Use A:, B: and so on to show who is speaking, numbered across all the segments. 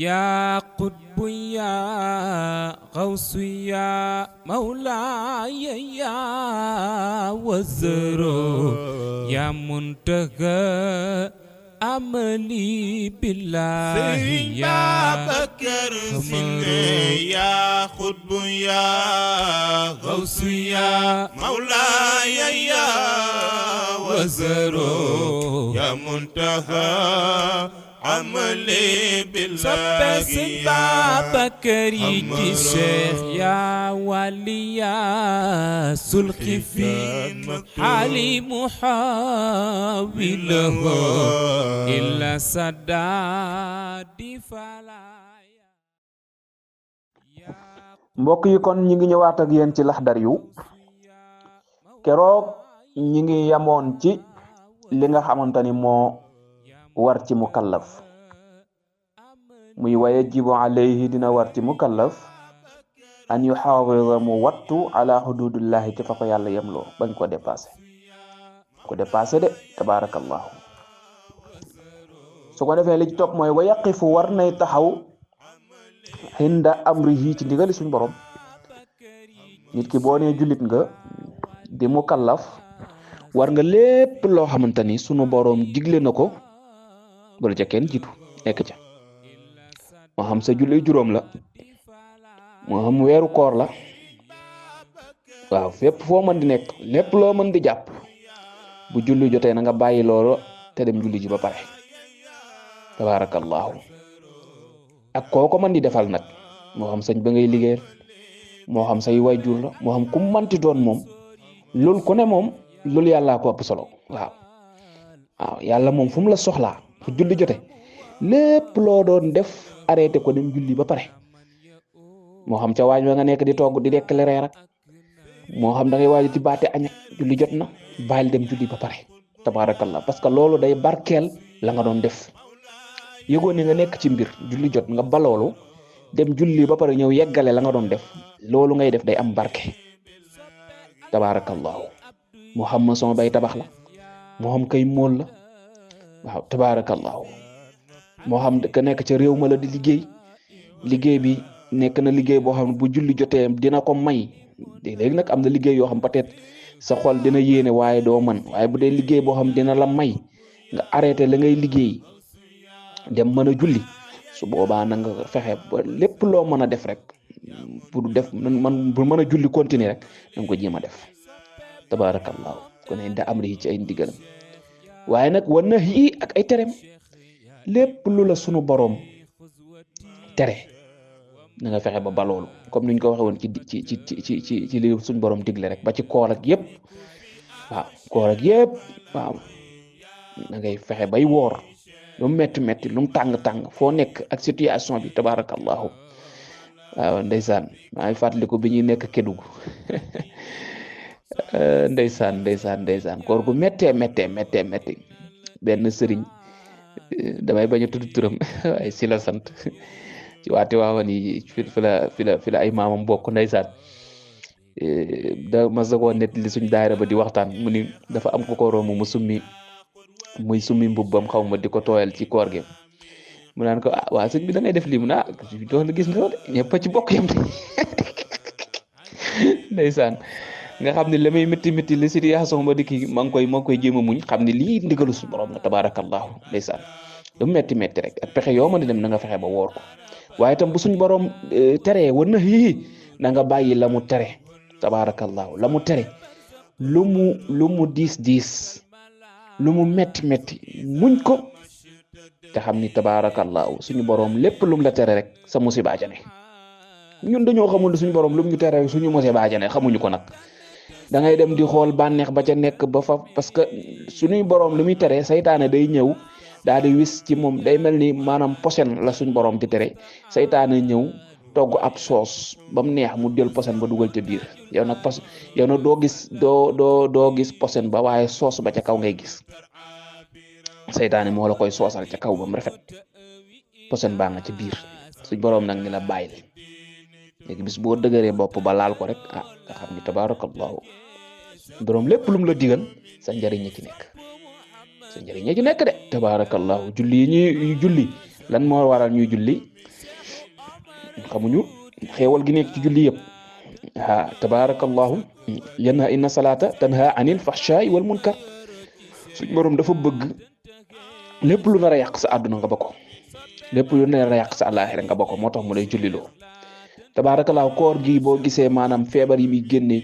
A: يا قطب يا غوث يا مولاي يا وزرو يا منتهى أملي بالله يا
B: بكر سنة يا قطب يا غوث يا مولاي يا وزرو يا منتهى عملي بالله
A: يا بكر الشيخ يا ولي يا سلقي في حالي محاوله إلا سداد فلايا.
C: mbokk yi kon ñi ngi ñëwaat ak yéen ci laxdar yu keroog ñi ngi yamoon ci li nga xamantani moo war ci mukallaf muy wayajibu alayhi dina war ci mukallaf an yuxaafida mu wattu ala xududillahi ci fa ko yàlla yemloo bañ ko dépassé de tabarakallahu su ko defee li ci topp mooy wa yaqifu war nay taxaw hinda amrihi ci ndigali suñ borom nit ki boo nee jullit nga di mukallaf war nga lépp loo xamante ni sunu borom digle na ko bala ca kenn jiitu nekk ca moo xam sa julli juróom la moo xam weeru koor la waaw fépp foo mën di nekk lépp loo mën di jàpp bu julli jotee na nga bàyyi loolu te dem julli ji ba pare tabarakallahu ak koo ko mën di defal nag moo xam sëñ ba ngay liggéeyal moo xam say waajur la moo xam ku manti doon moom loolu ku ne moom loolu yàllaa ko ëpp solo waaw yàlla moom fu mu la soxlaa fu julli jote lépp loo doon def arrêté ko dem julli ba pare moo xam ca waañ wa nga nekk di togg di dekkale reer ak moo xam da ngay waaju ci baate añ ak julli jot na bàyyil dem julli ba pare tabarakallah parce que loolu day barkeel la nga doon def yëgoon ni nga nekk ci mbir julli jot nga baloolu dem julli ba pare ñëw yeggale la nga doon def loolu ngay def day am barke tabarakallahu moo xam maçon bay tabax la moo xam kay mool la waaw tabarakallahu moo xam ka nekk ca réew ma la di liggéey bi nekk na liggéey boo xam ne bu julli jotee dina ko may léegi nag am na liggéey yoo xam peut-être sa xol dina yéene waaye doo man waaye bu dee liggéey boo xam dina la may nga arrêté la ngay liggéey dem mën a julli su boobaa na nga fexe ba lépp loo mën a def rek pour def man pour mën a julli continuer rek na nga ko jéem a def tabarakallahu kon inda amri ci ay ndigalam waaye nag war na yi ak ay terem lépp lu la sunu boroom tere na nga fexe ba baloolu comme niñ ko waxee woon ci li suñu boroom digle rek ba ci koor ak yëpp waaw na ngay fexe bay woor lu mu metti lu mu tàng foo nekk ak situation bi tabarakallahu waaw ndeysaan maa ngi fàttaliku bi ñuy nekk Kédougou ndeysaan koor gu méttee benn sëriñ damay bañ a tudd turam waaye si la sant ci waate waawan yi fi la ay maamam bokk ndeysaan da ma sagoo net li suñ daayira ba di waxtaan mu ni dafa am ko romb muy summi mbubbam xaw ma di ko tooyal ci koor gi mu naan ko waa sëñ bi da ngay def lii mu ne dox la gis nga de ñëpp ci bokk yam ndeysaan nga xam ne la may métti li situation ba di kii maa ngi koy jéem a muñ xam ne lii ndigalu suñu borom la tabarakallahu ndeysaan lu métti rek ak pexe yoo mën a dem na nga fexe ba woor ko waaye tam bu suñu borom teree war na yii na nga bàyyi la mu tere tabarakallahu la mu tere lu mu diis lu mu métti muñ ko te xam ni tabarakallahu suñu borom lépp lu mu la tere rek sa musiba jane ñun dañoo xamul suñu borom lu mu ñu tere rek suñu musiba jane xamuñu ko nag da ngay dem di xool bànneex ba ca nekk ba fa parce que suñuy borom lu muy tere saytaane day ñëw daal di wis ci moom day mel ni maanaam posen la suñu borom di tere saytaane ñëw togg ab soos ba mu neex mu jël posen ba dugal ca biir yow nag doo gis posen ba waaye soos ba ca kaw ngay gis saytaane moo la koy soosal ca kaw ba mu rafet posen baa nga ca biir suñ borom nag ni la bàyyil léegi bis boo dëgëree bopp ba laal ko rek nga xam ni tabarakallahu borom lépp lu mu la digal sa njëriñ ci nekk de tabarakallahu julli yi ñuy julli lan moo waral ñuy julli xamuñu xéewal gi nekk ci julli yëpp tabarakallahu yanha inna salata tanha anil fahsha'i wal munkar suñ borom dafa bëgg lépp lu nar a yàq sa àdduna nga ba ko lépp lu nar a yàq sa àllaaxira nga ba ko moo tax mu lay julliloo tabarakallahu koor gi boo gisee maanaam feebar yi muy génne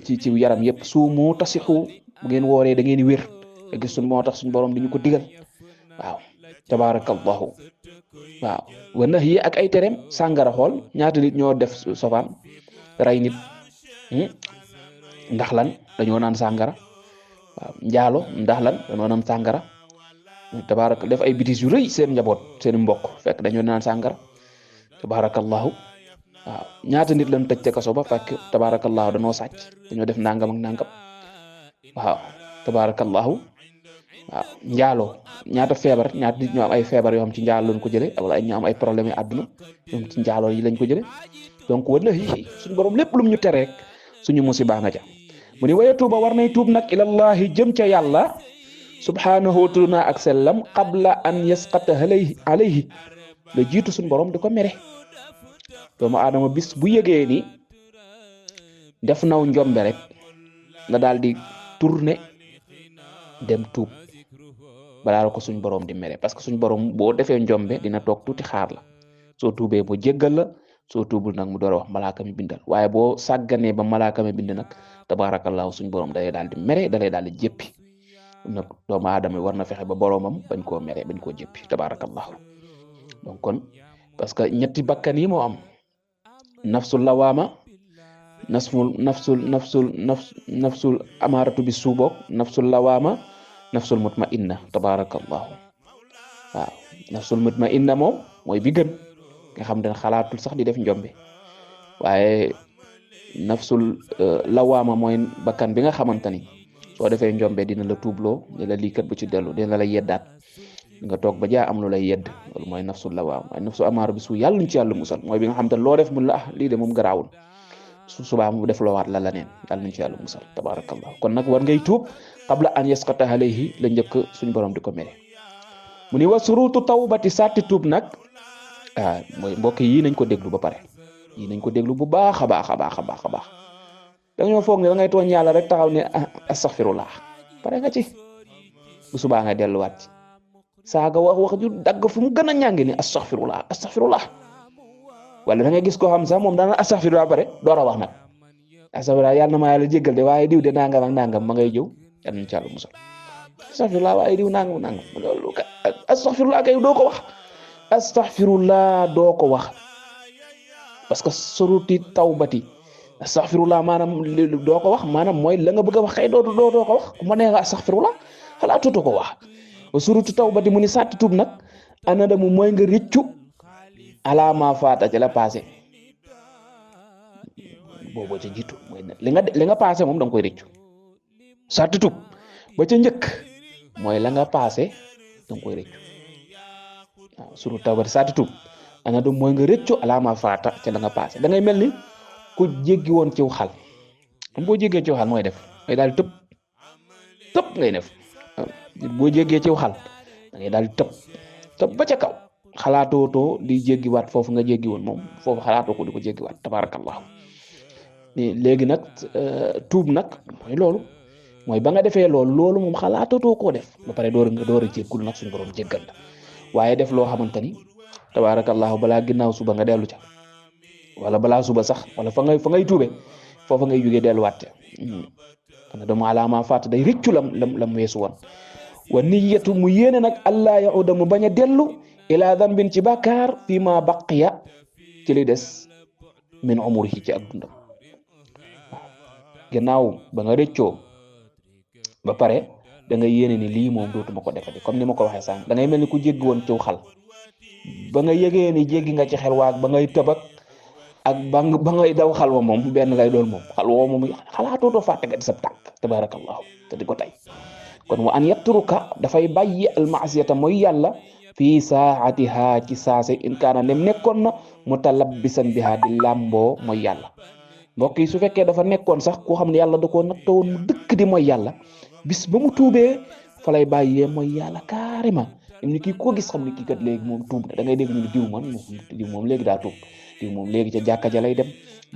C: ci yaram yëpp suumu tasixu bu ngeen wooree da ngeen wér nga gis moo tax suñ borom di ñu ko digal waaw tabarakallahu waaw wa nahyi ak ay tereem sàngara xool ñaata nit ñoo def sofaan rey nit ndax lan dañoo naan sàngara waaw njaalo ndax lan dañoo naan sàngara tabarak def ay bitis yu rëy seen njaboot seen mbokk fekk dañoo naan sàngara tabarakallahu waaw ñaata nit lañ tëj ca kaso ba fekk tabarakallahu dañoo sàcc dañoo def nangam ak nangam waaw tabarakallahu waaw njaaloo ñaata feebar ñaata nit ñoo am ay feebar yoo xam ci njaalo lañ ko jëlee wala ñoo am ay problème yi àdduna ñoom ci njaaloo yi lañ ko jëlee donc war na suñu borom lépp lum ñu tere rek suñu musiba nga ca mu ni waya tuuba war nay tuub nag ilallahi jëm ca yàlla subhanahu wa ta'ala ak sellam qabla an yasqata alayhi la jiitu suñu borom di ko mere doomu aadama bis bu yëgee ni def naw njombe rek la daal di tourner dem tuub balaa la ko suñ borom di mere parce que suñ borom boo defee njombe dina toog tuuti xaar la soo tuubee mu jéggal la soo tuubul nag mu door a wax malaaka mi bindal waaye boo sàgganee ba malaaka mi bind nag tabarakallahu suñ borom dalay daal di mere dalay daal di jéppi nag doomu aadama war na fexe ba boromam bañ koo mere bañ koo jéppi tabarakallahu donc kon parce que ñetti bakkan yi moo am nafsul lawaama nafsul amaratu bi suuboog nafsul lawaama nafsul mutmainna tabarakallahu waaw nafsul mutmainna moom mooy bi gën nga xam ne xalaatul sax di def njombe waaye nafsul lawaama mooy bakkan bi nga xamante ni soo defee njombe dina la tuubloo ne la lii kat bu ci dellu dina la yeddaat nga toog ba jaa am lu lay yedd loolu mooy nafsul lawaama waaye nafsul amaara bi su yàlla ñu ci yàlla musal mooy bi nga xam te loo def mun la lii de moom garaawul su subaa mu def loo waat la neen yàlla nañ ci yàlla musal tabarakallah kon nag war ngay tuub qabla an yasqata alayhi la njëkk suñ borom di ko mere mu ni wa surutu tawbati sàtti tuub nag mooy mbokk yi nañ ko déglu ba pare yi nañ ko déglu bu baax a baax a baax a baax a baax dañoo foog ne da ngay tooñ yàlla rek taxaw ne astaghfirullah pare nga ci bu subaa nga delluwaat ci saaga wax ju dagg fu mu gën a ñàngi ni astaghfirullah wala da ngay gis koo xam sax moom daana astaghfirullah pare door a wax nag astaghfirullah yàlla na ma yàlla jéggal de waaye diw de nangam ak nangam ma ngay jëw yàlla nañ ci yàlla musal astaghfirullah waaye diw nangam loolu astaghfirullah kay doo ko wax astaghfirullah doo ko wax parce que suruti tawbati astaghfirullah maanaam doo ko wax maanaam mooy la nga bëgg a wax kay doo ko wax ku ma nee nga astaghfirullah xalaatutoo ko wax wa suruti tawbati mu ni sàtti tuub nag anadamu mooy nga rëccu alaama faata ca la passé boobu ca jiitu mooy li nga passé moom da nga koy rëccu sàtti tuub ba ca njëkk mooy la nga passé da nga koy rëccu waaw suruti tawbati sàtti tuub anadamu mooy nga rëccu alaama faata ca la nga passé da ngay mel ni ku jéggi woon ciw xal boo jéggee ciw xal mooy def ngay daal tëb ngay def boo jéggee ciw xal da ngay daal tëb ba ca kaw xalaatootoo di jéggiwaat foofu nga jéggi woon moom foofu xalaatoo ko di ko jéggiwaat tabarakallahu léegi nag tuub nag mooy loolu mooy ba nga defee loolu moom xalaatootoo koo def ba pare door a jéggul nag suñu borom jéggal la waaye def loo xamante ni tabarakallahu balaa ginnaaw suba nga dellu ca wala balaa suba sax wala fa ngay tuube foofa ngay jógee delluwaat ana doomu alaama faat day rëccu lam weesu woon wa niyatu mu yéene nag allah yauda mu bañ a dellu ila dambin ci bàkkaar fii ma baqiya ci li des min umrihi ci ak dundam waaw gannaaw ba nga rëccoo ba pare da nga yéene ni lii moom dootuma ko defati comme ni ma ko waxee sànq da ngay mel ni ku jéggi woon ciw xal ba nga yëgee ni jéggi nga ci xel waag ba ngay tëbak ak ba ngay daw xalwa moom benn lay doon moom xalwa moom xalaatootoo fàtte nga di sab tànk tabarakallahu te di ko tey kon wa an yatruka dafay bàyyi almasiyata mooy yàlla fii saatiha ci saase in kaana nem nekkoon na mutalabbisan biha di làmboo mooy yàlla mbokk yi su fekkee dafa nekkoon sax koo xam ne yàlla da koo nattoo woon mu dëkk di mooy yàlla bis ba mu tuubee fa lay bàyyee mooy yàlla carrément ñu kii koo gis xam ne kii kat léegi moom tuub na da ngay dégg ñu ne diw moom léegi daa tuub diw moom léegi ca jàkka ja lay dem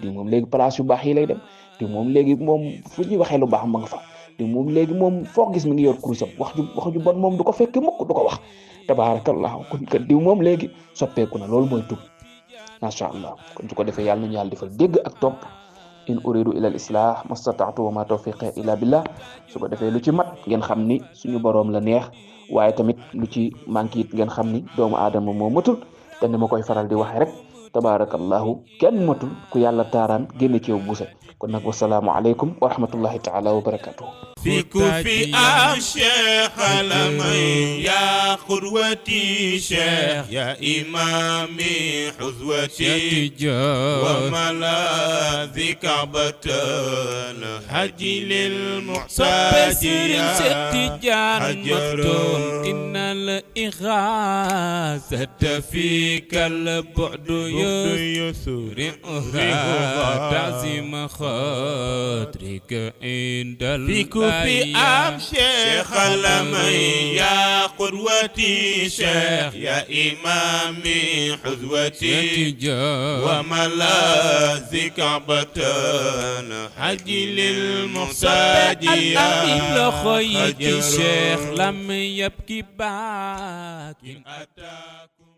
C: diw moom léegi place yu baax yi lay dem diw moom léegi moom fu ñuy waxee lu baax ma nga fa diw moom léegi moom foo gis mi ngi yor kurusam wax ju bon moom du ko fekke mukk du ko wax tabaarakallahu kon kat diw moom léegi soppeeku na loolu mooy tuub masha Allah kon su ko defee yàlla nañu yàlla defal dégg ak topp in uridu ila al islah mastata'tu wa ma tawfiqi illa billah su ko defee lu ci mat ngeen xam ni suñu boroom la neex waaye tamit lu ci manqué it ngeen xam ni doomu aadama moo matul te ni ma koy faral di waxe rek tabaarakallahu kenn matul ku yàlla taaraan génn ci yow buuse kon nag wasalaamu aleykum wa rahmatullahi taala wa barakatuh
B: في الشيخ لمن يا قدوتي شيخ يا إمامي حذوتي وملاذي كعبة الحج للمحتاج
A: حجر إن الإغاثة فيك البعد يسرعها تعزيم خاطرك عند
B: في أم شيخ لمن يا قدوتي شيخ يا إمامي حذوتي وملاذي كعبة الحج للمحتاج
A: يا خير الشيخ لم يبكي باك